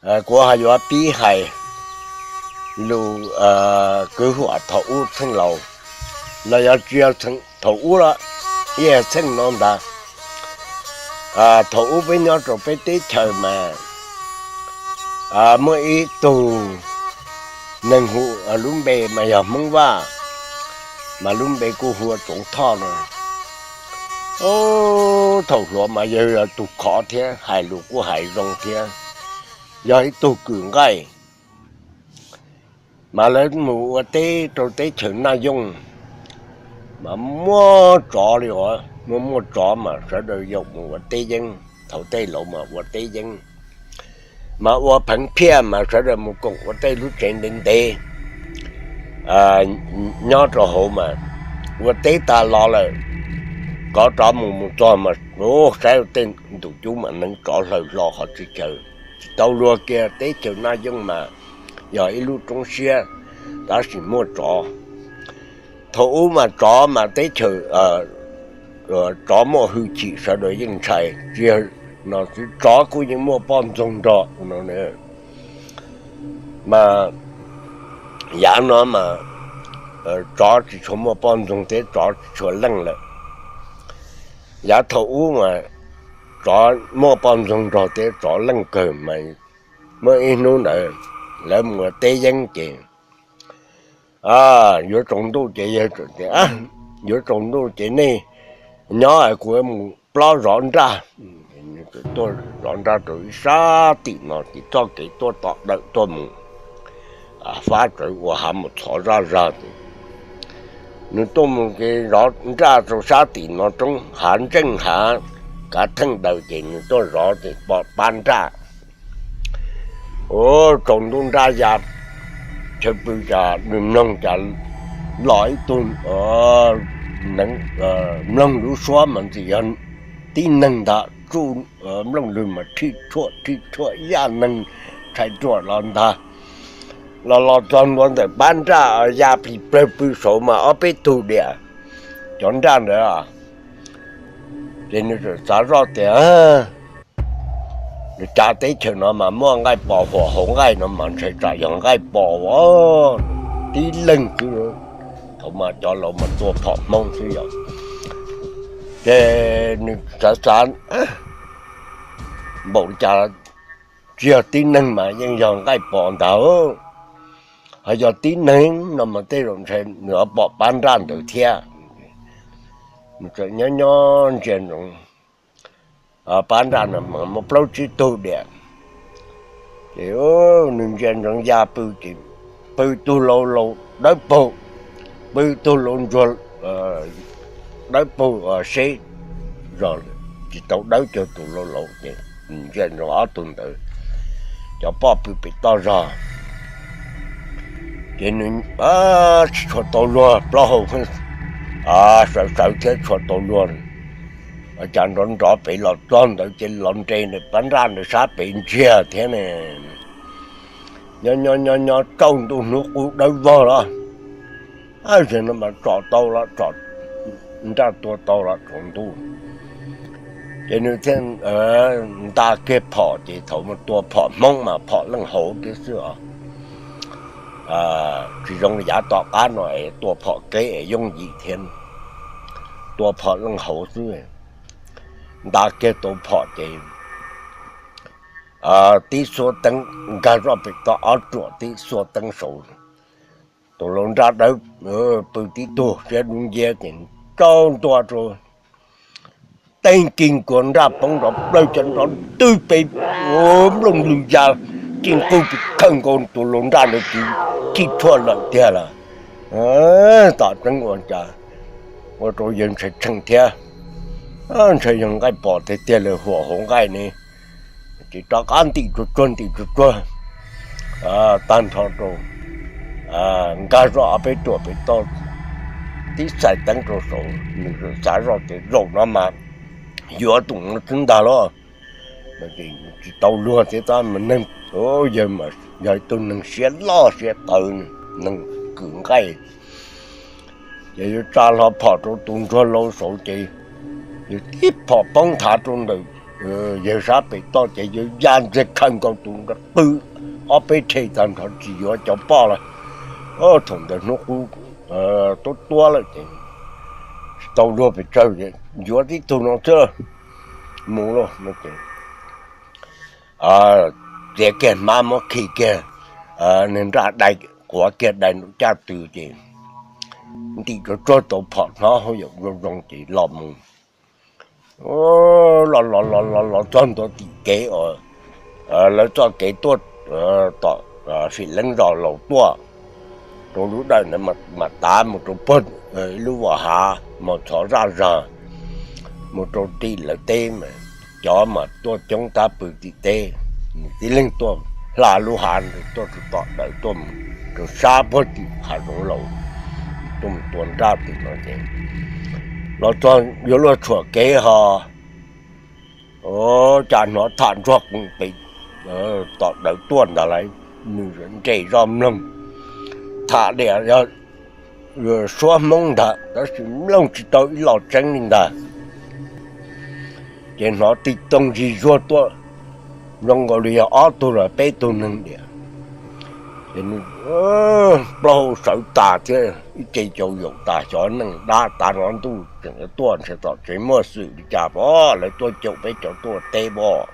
Kuv ho yuav pib hais lus kwv huam thaum ub txheej laus, los yog tsis yog thaum ub los, ib yam txheej no ntag. Thaum ub peb nyob rau peb teb chaws mas muaj ib tug neeg hu, lub npe mas yog Hmoob Vaj, mas lub npe kuj hu ua Tsoov Thoj no. Thaum hluas mas yog tus khov thiab, hais lus kuj hais zoo thiab, yog ib tug kws nqaij. Mas lawv mus ua teb rau teb chaws Naj Yooj, mas muaj tsov li os, muaj muaj tsov mas sawv daws yaum mus ua teb yeeb. Thaum tej laus mas ua teb yeeb, mas ua pheev phiaj mas sawv daws mus koom ua tej lub tsev ntev ntev nyob rau hauv mas ua teb tas los lawm, kov rov mus mus txog mas saib tej ntus cub mas neev tsov hlaws hlo qhov txhia chaw. Tsis tau luag kiag, teb chaws Naj Yooj mas yog ib lub roob siab, tab sis muaj tsov. Thaum ub mas tsov mas teb chaws tsov muaj hwj chim sawv daws yeej ntshai, tsis yog no xwb tsov kuj yeej muaj poj ntxoog nrog no. Mas yav no mas tsov tsis tshua muaj poj ntxoog thiab tsov tsis tshua leej lawm. Yav thaum ub mas tsov muaj poj ntxoog nrog thiab tsov leej kawg mas muaj ib hnub ntawd lawv mus ua teb yeeb ces yuav tsaus ntuj ces yawg tias, yuav tsaus ntuj ces nej nyob, kuv mus plob zov nraj. Tuaj zov nraj rau ib sab tim no ces txoj kev tuaj tom dawm tuaj mus, fab tsawv ua hav mus txhov zaj zag ces nws tuaj mus kev zov nraj rau sab tim no roob hav ntseej hav kav theej daws ces nws tuaj zov ces pom pab nraj. Ua tsaus ntuj nraj ya chaw pw cas nws mloog cas los ib tug neev, mloog lub suab mas ntxim yog tib neeg ntag, tsuj nplooj lwg mas rhij rhuaj rhij rhuaj yaj neeg tshais ruam los ntag. Los los txog ntua ntawm pab nraj ya plig plawg pw saud mas ob peb tug diam cov nraj ntawd. Ces nws txawm xav zoj tias, nws cav teb chaws no mas muaj nqaij pos, huam hauv nqaij no mas ntshai tsam yog nqaij pos tib leeg xwb. Thaum mas cov laus mas tua phom Hmoob xwb yom. Ces nws xav xav, npaum li cas tsis yog tib neeg mas yeej yog nqaij pos ntag. Ho yog tib neeg no mas tej zaum ntshai nws pom pab nraj ntawd thiab. Nws txawm nyob nyob ntsia ntsoov pab nraj no mas muaj plaub tsib tug diam. Ces nws ntsia ntsoov ya pw ces pw tug laus laus dawb paug, pw tug laus ntsuag dawb paug seb zog, tsis tau dawb cuag tus laus laus ces nws ntsia ntsoov ob tug ntawd cov poj pw pem toj zog. Ces nws tsis tshua tau luag, plaub hau sawv sawv thiab tsis tshua tau luag. Cas nrov nrov pem los txog ntawd ces los nres ntawm pab nraj ntawd sab pem ntsiag thiab ne. Nyob nyob nyob nyob tsaus ntuj hnub qub dawb vog los, zaum no mas tsom tau los, tsom nraj tua tau los tsaus ntuj. Ces nws thiaj nta kiag phom ces thaum mus tua phom Hmoob mas phom leej hauv thiab xwb os. Tsis zoo yav tom qab no es tua phom kev es yooj yim thiab, tua phom leej hauv xwb. Nta kiag tau phom ces tib xuab teeb nkag zoj pem toj ob ruam tib xuab teeb saud. Tus laus nraj dawb pw tib tug siab dub nciab ces tsaus ntua rau teeb kis nkuas nraj poob nrov plawg cov nrov ntwg pem, nplooj lwg ya, tij nqug pes khawj nkaus tus laus nraj ntawd kwv tij thuaj lawm tiag lawm. Tom tseeb ua cas ua rau yawg ntshai tsheej thiab, ntshai yog nqaij pom tiag tiag li huam hauv nqaij ne. Ces rov qab ntim tsuag tsuag ntim tsuag tsuag tag nrho rau, nkag zoj ob peb ruam pem toj, tib xais teeb rau saud, nws xav zoj tias zaum no mas yuav tus no xwb ntag los. Tsis tau luag thiab tab mas neeg, yawg mas yog ib tug neeg siab loj siab tawv, neeg kwv nqaij. Ces yuav tsa hlo phom rau tus ntsuag laus saud ces yawg tib phom poob nthav rau ntawm Yawg sab pem toj ces yawg ya ntxiag khaws nkaus tus nrov qw ob peb rhe tag nrho tsis yuav cov poj lawm. Thaum ntawd hnub qub tuab tuab lawm ces tsis tau luag pes tsawg, yuav tib tug no xwb, mus lauj no ces txiav kiag hmab muab khi kiag nws nraj dai, quav kiag dai nram caj tw ces ntim tsuag tsuag tau phom hnov hauj yaum zoo zoo ces los mus. Los los los los los txog ntua tim kev uas lawv txoj kev tuaj tom Fim Leeb zos laus tuaj rau lub dawm ntawd mam tav mus rau puag ib lub vas hav mos txhov zaj zog mus rau tim lawv teb mas cov mas tuaj coob tab pw tim teb, nws tib leeg tuaj hla lub hav ntawd tuaj rau tom dawm tuaj mus rau sab puag tim hav zoov laus tuaj mus tua nraj tim no ces los txog yuav luag tshuam kev ho cas hnov tham ntsuag qees pem tom dawm tuaj ntag lauj. Nws nres zoj mloog, tham tias yog suab Hmoob ntag tab sis mloog tsis tau ib lo tseeb li ntag. Ces hnov tig toog zig zuag tuaj zoo nkaus li yog ob tug los peb tug neeg diam. Ces nws plaub hau sawv tas thiab ib ce caus yaum tas, xyov neej dab tav no ntuj tseem tuaj ntshe tom tsev muaj xwm li cas pom lawv tuaj caum peb cov tuaj teb pom.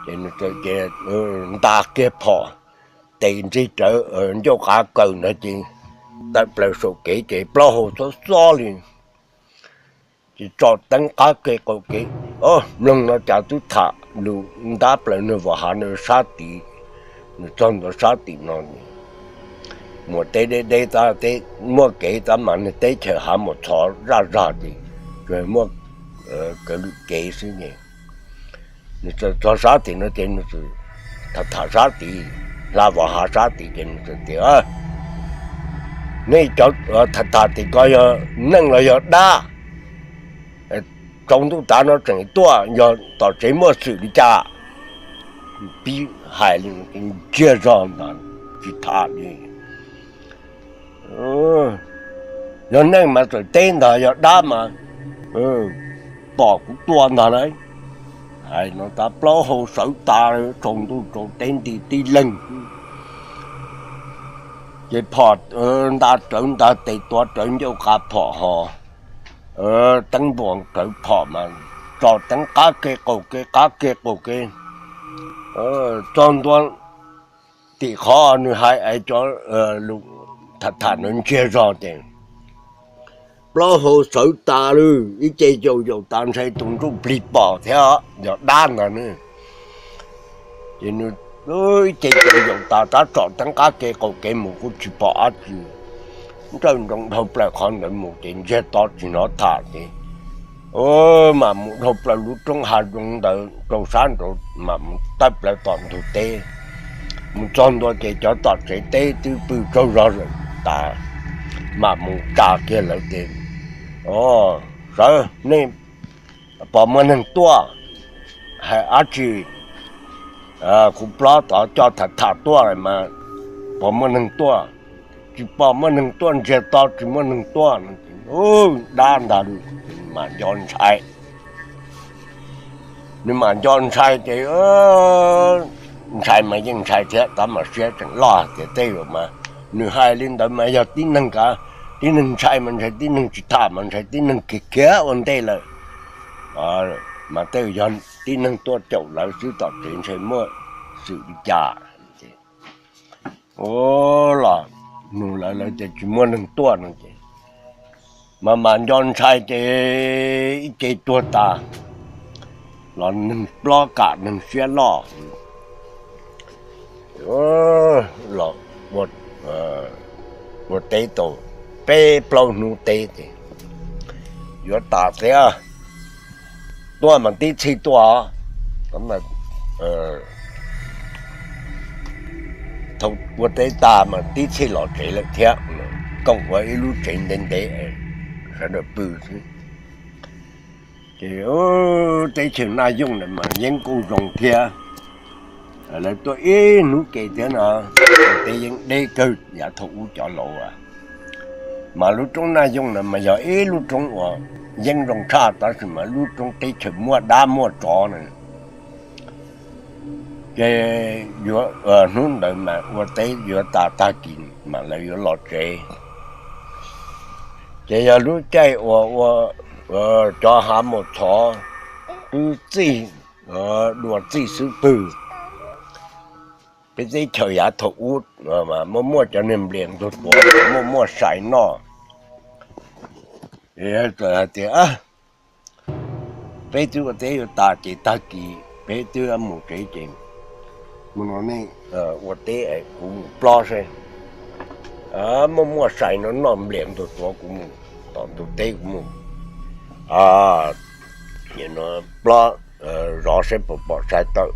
Ces nws txawm nta kiag phom tes ntsig rawv ncauj qav kaws ntawd ces tawm plaws saum kev ces plaub hau xob xob li. Ces tso teeb qab kev qaum kev, mloog no cas twb tham lus ntab plaws nws vam hav nws sab tid. Nws txog ntua sab tim no, muaj teb deb deb tab, muaj kev tab mas nws teb chaws hav mos txhov zaj zog ces tsuas muaj kaw lwm kev xwb ces nws txawm txog sab tim no ces nws tham tham sab tid, hla vam hav sab tid ces nws txawm tias, nej cov tham tham tim ko yog neej los yog dab? Tsaus ntuj tav no tseem tuaj, yog tom tsev muaj xwm li cas? Pib hais li ntsiag zog ntag, tsis tham li. Yog neej mas txawm teb ntag, yog dab mas pom kuv tua ntag lauj. Hais no tas plaub hau sawv tas, tsaus ntuj tsaus teb nti tib leeg. Ces phom nta rawv nta tes tuav rawv ncauj qab phom ho teeb npuas rawv phom mas tso teeb qab kev qaum kev qab kev qaum kev txog ntua tim qhov nws hais es cov lus tham tham nws ntsiag zog ces plaub hau sawv tas lawm, ib ce caus yaum tas ntshai tus ntsuj plig pom thiab yog dab ntag ne. Ces nws ib ce caus yaum tas tab tso teeb qab kev qaum kev mus kuj tsis pom dab tsi. Nrawj nroos dhau plaws qhov ntawd mus ces ntsiag to tsis hnov tham ces mam mus dhau plaws lub roob hav zoov ntawd rau sab nraud mam mus tawm plaws tom ntug teb. Mus txog ntua ces cov tom tsev teb twb pw tsaug zog lawm tas, mam mus tsa kiag lawv ces, o, sawv, nej pom muaj neeg tuaj hais dab tsi? Kuv plob tod coj tham tham tuaj mas pom muaj neeg tuaj, tsis pom muaj neeg tuaj, ntsiag to tsis muaj neeg tuaj. Dab ntag, mas nco ntshai. Nws mam nco ntshai ces ntshai mas yeej ntshai thiab tab mas siab tseem loj tias tej zaum mas nws hais li ntawd mas yog tib neeg kav, tib neeg ntshai mas ntshai tib neeg tsis tham mas ntshai tib neeg khiav khiav ua ntej lawm. Mas tej zaum yog tib neeg tuaj caum lawv xwb tom tsev ntshe muaj xwm li cas. Ua los nug lawv, lawv tias tsis muaj neeg tuaj no ces mas mam nco ntshai ces ib ce tuag tas los neeg plob kam neeg siab loj los ua teb tau peb plaub hnub teb ces yuav tas thiab, tuaj mas tib txhij tuaj, thaum ua teb tas mas tib txhij los tsev lawm thiab, koom ua ib lub tsev ntev ntev sawv daws pw xwb. Ces teb chaws Naj Yooj ntawd mas yeeb kuj zoo thiab, lawv tuaj ib hnub ke thiab no, teb yeeb deb kawg yav thaum ub cov laus as. Mas lub roob Naj Yooj no mas yog ib lub roob uas yeeb zoo tshaj, tab sis mas lub roob teb chaws muaj dab muaj tsov na. Ces yuav, hnub ntawd mas ua teb yuav tas tag kis mas lawv yuav los tsev. Ces yog lub caij uas ua, cov hav maum txhov twb txij, dua txij xub pwg. Peb teb chaws yav thaum ub muaj muaj cov niag nplias ntug tuav, muaj muaj sai noj. Hais tias peb twb ua teb yuav tas ces tag kis peb twb mus tsev ces mus no nej ua teb, kuv mus plob seb, muaj muaj sai no noj nplias ntug tuav, kuv mus tom ntug teb kuv mus plob zov seb puas pom sai tawm.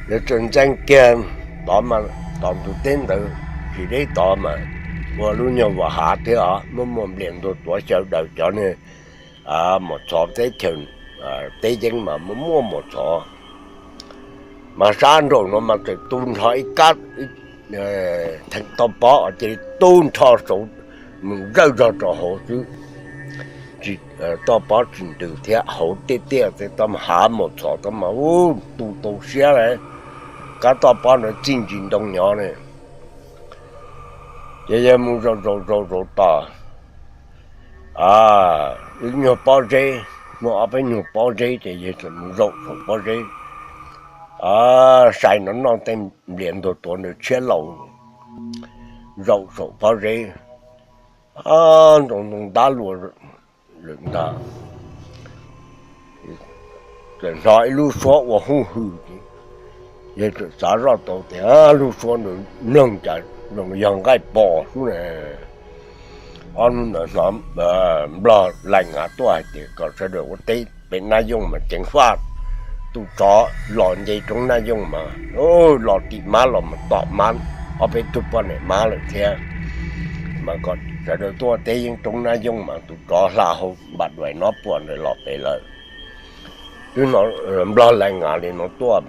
Yog tseem ntxeev kiag tod mas tom ntug teb ntawd tsis deb tod mas ua lub nyuag vam hav thiab os, muaj muaj nplias ntug tuav xyaw daws cov niag maum txhov teb chaws, teb yeeb mas muaj muaj maum txhov. Mas sab nraum no mas txawm tu nrho ib kab theem toj pob cia li tu nrho saud mus zawj zog rau hauv xwb. Tsis, toj pob tsis ntws thiab hauv tiaj tiaj, toj hav maum txhov tod mas ub tu tau siab lawm, kab toj pob ntawd txij ntsis ntoo nyob ne. Ces yawg mus zaum zaum zaum zaum tom ib nyuag pob zeb, muaj ob peb nyuag pob zeb ces yawg txawm mus zaum saum pob zeb, sai no noj tej nplias ntug tuav ntawd tshiab laus, zaum saum pob zeb, ntoo ntoo ntab luas lawm ntag. Txawm hnov ib lub suab ua huj hwm ces yawg txawm xav zoj tau tias lub suab ntawd mloog cas zoo yog nqaij pos xwb ne. Ob hnub ntawd hnov Nplog Lais Ngav tuaj hais tias kom sawv daws ua teb pem Naj Yooj mas ceev faj, tus tsov los nce roob Naj Yooj mas los tim mab los mus tom mab, ob peb tug poj niam mab lawm thiab, mas kom sawv daws tuaj ua teb yeej roob Naj Yooj mas tus tsov hla hau npam duais no puas ntawd los pem lawm. Twb hnov Nplog Lais Ngav li no tuaj,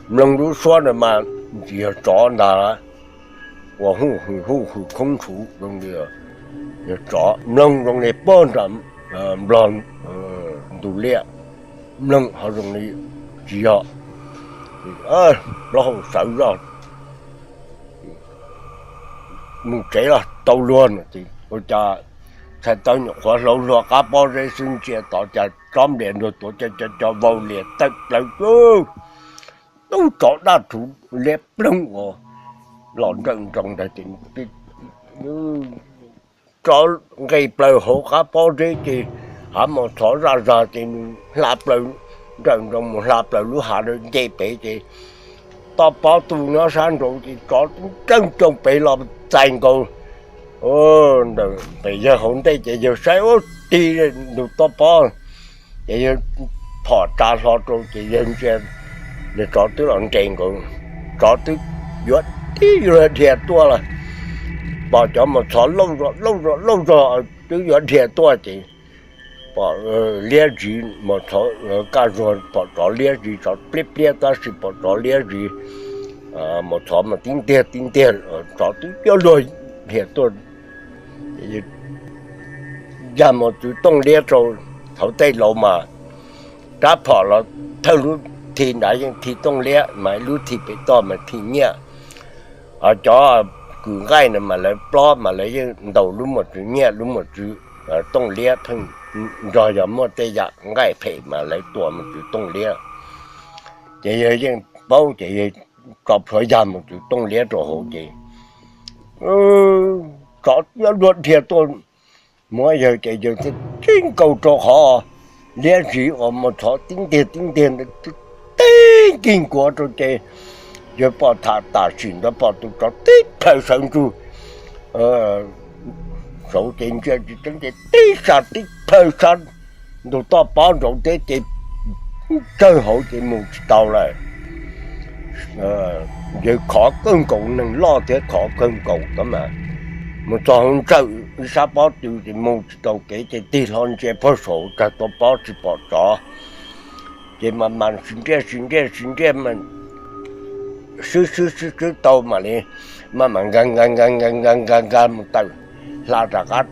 mloog lub suab ntawd mas tsis yog tsov ntag, ua huj hwm huj hwm khoob tshuv zoo li yog tsov, mloog zoo li puag nram Nplog ntug liaj, mloog ho zoo li tsis yog. Plaub hau sawv zoj mus tsev los tau luag no ces ua cas txhais taw nyuam qhuav hlauv hlo qab pob zeb xwb ntsia tod cas tsob nplias ntug tuav co co co vau lias tawm plaws, tub tsov daj rhuv liab ploog uas los nrawm nroos ntag ces tsov nqes plaws hauv qab pob zeb ces hav mos txhov zaj zag ces nws hla plaws nrawm nroos mus hla plaws lub hav nce pem ces toj pob tu nyob sab nraud ces tsov nreej coo pem los txais nkaus ntawm pem yawg hauv ntej ces yawg saib ua tig ntug toj pob ces yawg phom tsa hlo rau ces yawg ntsia, yawg tsov twb los nres nkaus, tsov twb yuav tib yuav dhia tuaj lawm, pom cov mos txhov lauj zog lauj zog lauj zog twb yuav dhia tuaj ces pom liab zis mos txhov kaj zuag pom tsov liab zis tsov pliab pliab tab sis pom tsov liab zis mos txhov mas tib ntiag tib ntiag tsov twb yuav luag dhia tuaj. Yawg mus txwv tooj liab rau hauv tej laus mas rab phom los thawj lub thi nrad yeej thi tooj liab mas lub thi pem toj mas thi nyiaj. Ho cov kws nqaij no mas lawv plob mas lawv yeej ntaus lub mos txwv nyiaj lub mos txwv tooj liab pheej nrog yog muaj tej yam nqaij phem mas lawv tua mos txwv tooj liab. Ces yawg yeej paub ces yawg tso plhuav yag mos txwv tooj liab rau hauv ces tsov yuav luag dhia tuaj muab yawg ces yawg thiaj tib nkaus rau qhov liab zis uas mos txhov tib ntiag tib ntiag ntawd tib nkig nkuav rau ces yawg pom tham tam sim ntawd pom tus tsov tib plhaws sawv ntsug saud ces ntsia tsis tseeb ces tib sa tib plhaws sab ntug toj pob nraud thiab ces tsawg hauv ces mus tsis tau lawm. Yawg khov kawg nkaus, neeg loj thiab khov kawg nkaus tab mas mus txog hauv ntsawm ib sab pob tw ces mus tsis tau kev ces tig hlo ntsia pog saum tsag toj pob tsis pom tsov. Ces mas mas sis ntiaj sis ntiaj sis ntiaj mas swb swb swb swb tau mam li, maj mam nkag nkag nkag nkag nkag nkag nkag mus tawm hla rov qab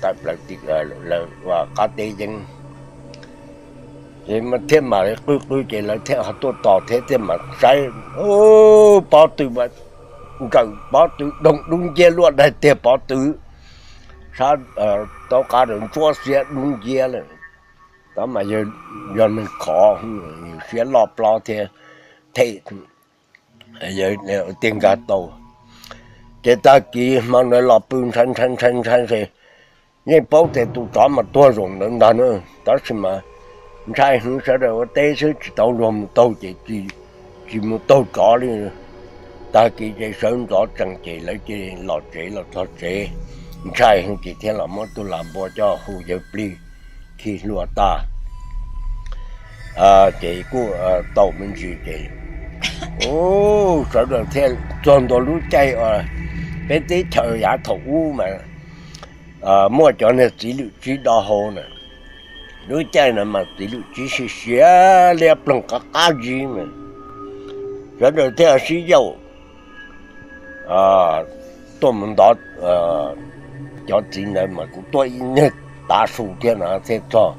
tawm plaws tim lawv qab teb yeeb. Ces thiaj mam li qw qw ces lawv thiaj ho tuaj tos thiab thiaj mam saib, pob tw, nrawm pob tw doog dub nciab luaj daig tiag pob tw, sab tau qab ntsuab xiab dub nciab lawm. Tab mas yog neeg khov, siab loj plob thiab, them tiag nkag tau. Ces tag kis hmo ntawd los pw ntshai ntshai ntshai ntshai ces yeej paub tias tus tsov mas tuag zaum ntawd ntag na, tab sis mas ntshai heev sawv daws ua teb xwb tsis tau luag mus taug ces tsis mus taug tsov li. Tag kis ces sawv ntxov tsees ces lawv cia li los tsev los txog tsev, ntshai heev ces thiaj los muab tug lam npua coj hu yawg plig khi hlua tag. Ces kuj tau me ntsis ces sawv daws thiaj txog ntua lub caij peb teb chaws yav thaum ub mas muaj cov niag txiv lwm tsib do hau na. Lub caij no mas txiv lwm tsib siav siav liab ploog qab qab zib mas sawv daws thiaj sib yaum tuaj mus ntov cov txiv ntawd mas kuv tuaj ib niag tav su thiab no thiaj txog.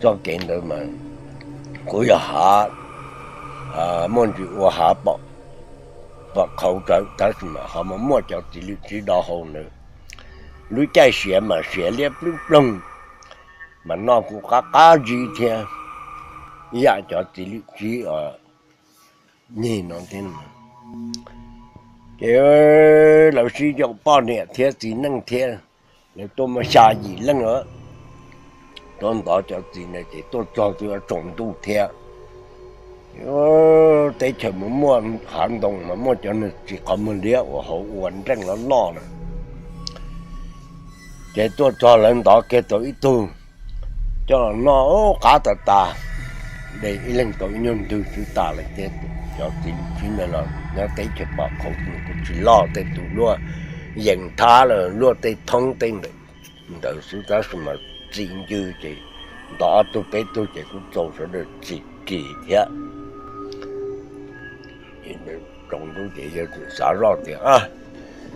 Txoj kev ntawd mas kuv yog hav, muaj ntsis ua hav pom, pom qhauv rawv tab sis mas ho muaj muaj cov txiv lwm tsib do hau ntawd. Lub caij siav mas siav liab plwb ploog, mas noj kuv qab qab zib thiab, ib yam cov txiv lwm tsib nyig no thiab. Ces lawv sib yaum poj niam thiab txiv neej thiab, lawv tuaj muaj xya yim leej lawm. Tuaj ntov cov txiv ntawd ces tuaj txog twb tsaus ntuj thiab. Teb chaws mas muaj hav ntoo mas muaj cov niag txiv qhov muag liab uas hauv ua nreej loj loj na. Ces tuaj txog lawv ntov kiag tau ib tug coj los noj qab tas tas, de ib leeg tau ib nyuag ntwg xwb tas lawm thiab. Cov txiv lwm tsib ntawd los nyob teb chaws pom qhauv kuj tsis loj, tej tus luaj yees thab los luaj tej thoob tej ntawd xwb tab sis mas txi ncw ces ntov ob tug peb tug ces kuj txaus sawv daws txi kis thiab. Tsaus ntuj ces yawg txawm xav zoj tias,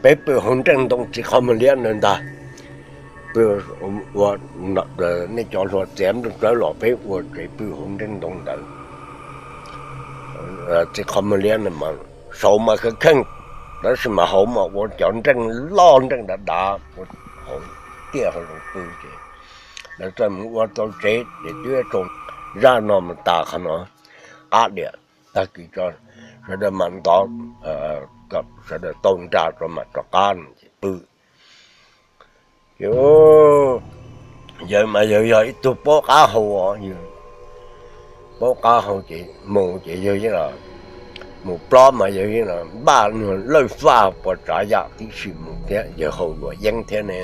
peb pw hauv nreej ntoo txiv qhov muag liab ntawd ntag. Pw ua, nej cov hluas txiav nplooj tsawb los peb ua tsev pw hauv nreej ntoo ntawd. Txiv qhov muag liab ntawd mas saud mas kheej kheej, tab sis mas hauv mas ua cov nreej loj nreej dav dav, hauv tiaj hauv zoov pw ces lawv txawm mus ua tau tsev ces twb tsaus, zaj no mus tas qhov no, qab diam tag kis tso, sawv daws mam ntov, sawv daws tau nra tso mam rov qab no ces pw. Ces yawg mas yawg yog ib tug paub qab hau os, yawg paub qab hau ces mus ces yawg yeej los, mus plob mas yawg yeej los npaj nyuag lawj faj puas tsav yam tib si mus thiab, yawg haus luam yeeb thiab ne.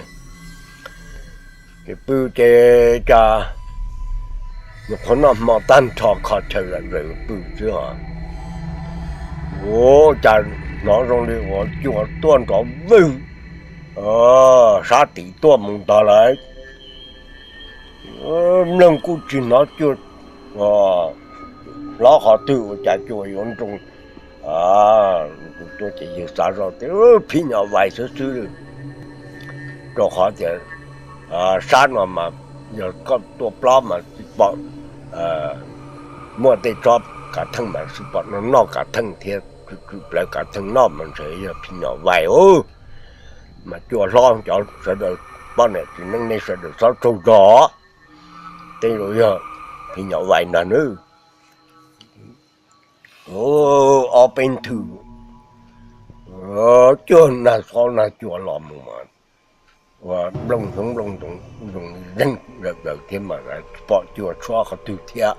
Ces pw ces cas nyuam qhuav noj hmo tag nrho kho chaw zom zaws pw xwb os, ua cas hnov zoo li uas cua tuaj nrov vwg sab tim tuaj mus ntag lawm. Mloog kuj tsis hnov cua hlob qhov twg, ua cas cua yuav nroo tuaj ces yawg xav zoj tias phim nyuj vais xwb xwb. Rau qhov tias sab no mas yog koj tuaj plob mas tsis pom, muaj tej tsob kav theej mas tsis pom noj noj kav theej thiab, tsw tsw plawv kav theej noj mas ntshe yog phim nyuj vais os. Mas cua hlob cov sawv daws, poj niam txiv neej nej sawv daws txhob tsaug zog, tej zaum yog phim nyuj vais ntag nawb. Ob peb nthwv cuag nag xob nag cua los mus mas ua nplooj hloov nplooj ntoov zoo li zeeg daws daws thiab mas tsis pom cua tshuab qhov twg thiab.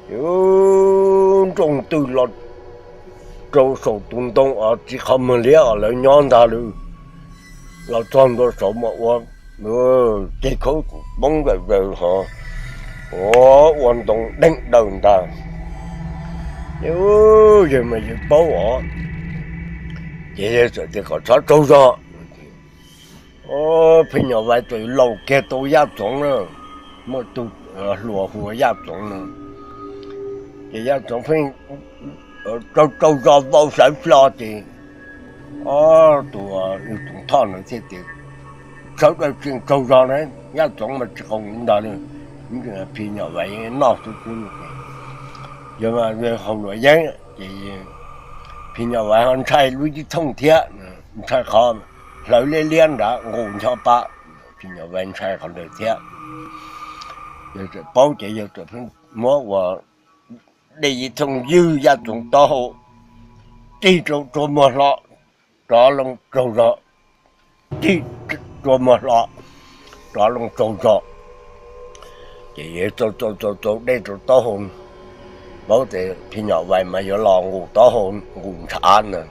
Ces nrooj twg los rau saum tus ntoo os txiv qhov muag liab os lawv nyob ntag lawm. Los txog ntua saud mas ua ceg khaub poob daws daws hos, ua ntoo deeg daws ntag. Ces yawg mas yawg paub os, ces yawg txawm tias kom txhob tsaug zog. Phim nyuj vais txawm laus kiag tau Yaj Txoov na, muaj tug hluas hu ua Yaj Txoov no. Ces Yaj Txoov pheej tsaug tsaug zog vau sawv hlo ces, o, tus Txoov Thoj ntawd thiaj tias, sawv daws tseem tsaug zog na, Yaj Txoov mas tsis qau ntag li, phim nyuam vais noj xwb xwb. Yog hauv luam yeeb ces phim nyuam vais ho ntshai lub ib thooj thiab, ntshai qhov hlawv liab liab nrad nqus ncho pa, phim nyuam vais ntshai qhov ntawd thiab. Yawg txawm paub ces yawg txawm pheej muab ua dej ib thooj ywg Yaj Txoov taub hau, tig rau tsua muag hlo, rov loo tsaug zog, tig tsua muag hlo, rov loo tsaug zog. Ces yawg txaus txaus txaus txaus dej rau taub hau, paub tias phim nyuam vais mas yuav los nqus taub hau nqus ntshav na.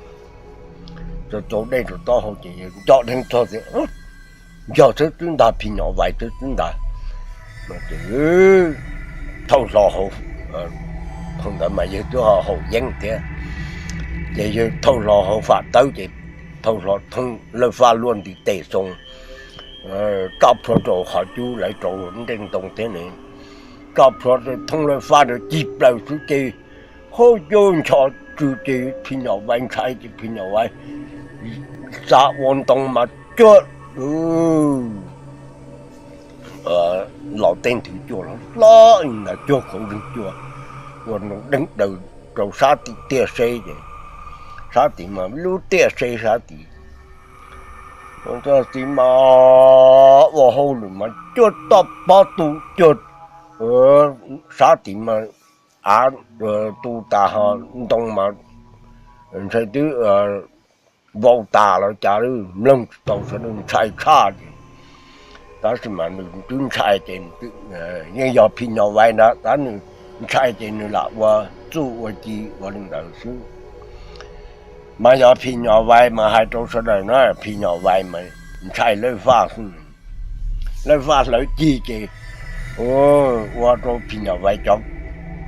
Txaus txaus dej rau taub hau ces yawg nco dheev txog tias, yog xwb xwb ntag, phim nyuam vais xwb xwb ntag. Ces thauj hlo hauv, thaum ntawd mas yawg twb ho haum yeeb thiab, ces yawg thauj hlo hauv fam tawb ces thauj hlo thoob lawj faj luaj ntiv tes xoo, roj plhuav rau qhov cub lawv rau nrej ntoo thiab ne, roj plhuav thoob lawj faj rau cig plaws xwb ces hauj cuj ncho tsw ces phim nyuam vais ntshai ces phim nyuam vais xav ua ntoo mas cuag los tej nthwv cua los hlob ntag, cuag kauv zeeg cua, ua ntoo deeg daws rau sab tim tiaj seb ces, sab tim mas lub tiaj seb sab tim, ua txog tim mas ua hauj lwm mas cuag toj pob tu cuag sab tim mas av tu tas ho ntoo mas ntshai twb vau tas los cas li, mloog tsis tau, sawv daws ntshai tshaj ces, tab sis mas nws twb ntshai ces yeej yog phim nyuam vais ntag, tab nws ntshai ces nws lam ua txuj ua ci ua li ntawd xwb. Mas yog phim nyuam vais mas hais rau sawv daws na, phim nyuam vais mas ntshai lawj faj xwb. Lawj faj hlawv cig ces ua rau phim nyuam vais cov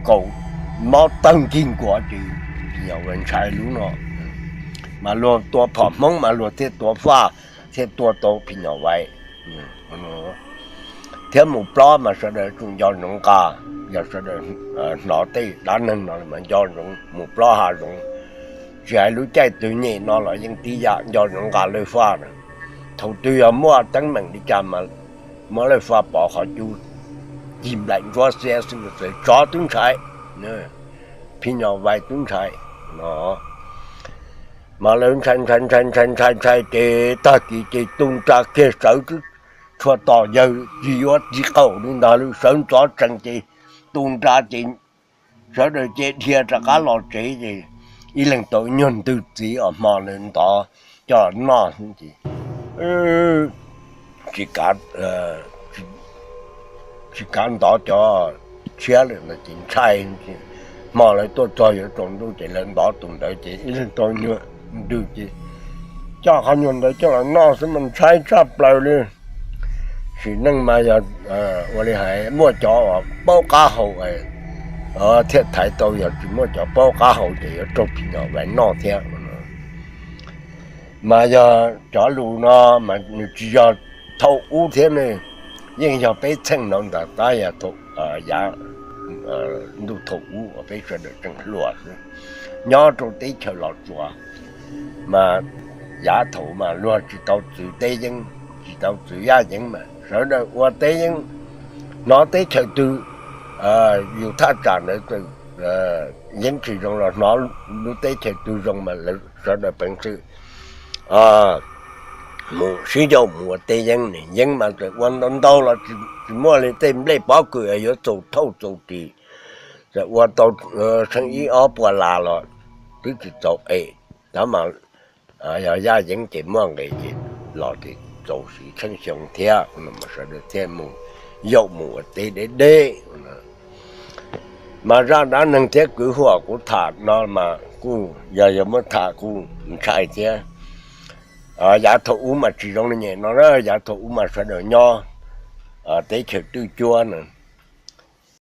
kaus mob tawg nkig nkuav ces phim nyuam vais ntshai lub no. Mas luag tua phom Hmoob mas luag thiaj tua faj, thiaj tua tau phim nyuam vais. Thiab mus plob mas sawv daws tsum nco ntsoov nqa, yog sawv daws hnov tej dab neeg no mas nco ntsoov mus plob hav zoov. Tsis hais lub caij twg nyem no los yeej tib yam, nco ntsoov nqa lawj faj na. Thaum twg yog muaj teeb meem li cas mas muab lawj faj pov qhov cub, cig nplaim ntsuab xiab xwb, tsov twb ntshai, phim nyuam vais twb ntshai no. Mas lawv ntshai ntshai ntshai ntshai ntshai ntshai ces tag kis ces tu nra kiag sawv tshua tos yawg tsis yuav tsis qaum li ntag, lawv sawv ntxov tsees ces tu nra ces sawv daws ces dhia rov qab los tsev ces ib leeg tau nyuag ntwg txiv os, hmo lawv ntov coj noj xwb ces tsis kav, tsis kav ntov cov tshiab lawm no ces ntshai. Hmo lawv tuaj txog yuav tsaus ntuj ces lawv ntov tus ntawd ces ib leeg tau nyuag ntwg ces coj qhov nyuag ntawd coj los noj xwb mas ntshai tshaj plaws li. Sim neej mas yog ua li hais muaj cov uas paub qab hau thiaj thaiv tau, yog tsis muaj cov paub qab hau ces yuav raug phim nyuam vais noj thiab. Mas yog cov lus no mas nws tsis yog thaum ub thiab ne, yeej yog peb txheej no ntag, tab yog yav ntuj thaum ub uas peb sawv daws tseem hluas xwb, nyob rau teb chaws Los Tsuas. Mas yav thaum mas luag tsis tau txwv teb yeeb, tsis tau txwv yaj yeeb mas sawv daws ua teb yeeb, hnov teb chaws twg yus thaj tsam ntawd yeeb tsis zoo los hnov lub teb chaws twg zoo mas lawv sawv daws peev xwm mus sib yaum mus ua teb yeeb. Yeeb mas txawm ua ntau ntau los tsis muaj li tej nplej pob kws yuav txaus thauj txaus ris, txawm ua tau tsheej ib ob puas las los twb tsis txaus es, tab mas yog yaj yeeb ces muaj nqis ces los ces txaus siv tsheej xyoo thiab, sawv daws thiaj mus yaum mus ua teb deb deb. Mas zaj dab neeg thiab kwv huam kuv tham no mas kuj yog yuav muab tham kuj ntshai thiab. Yav thaum ub mas tsis zoo li nyem no na, yav thaum ub mas sawv daws nyob teb chaws twj cuab na,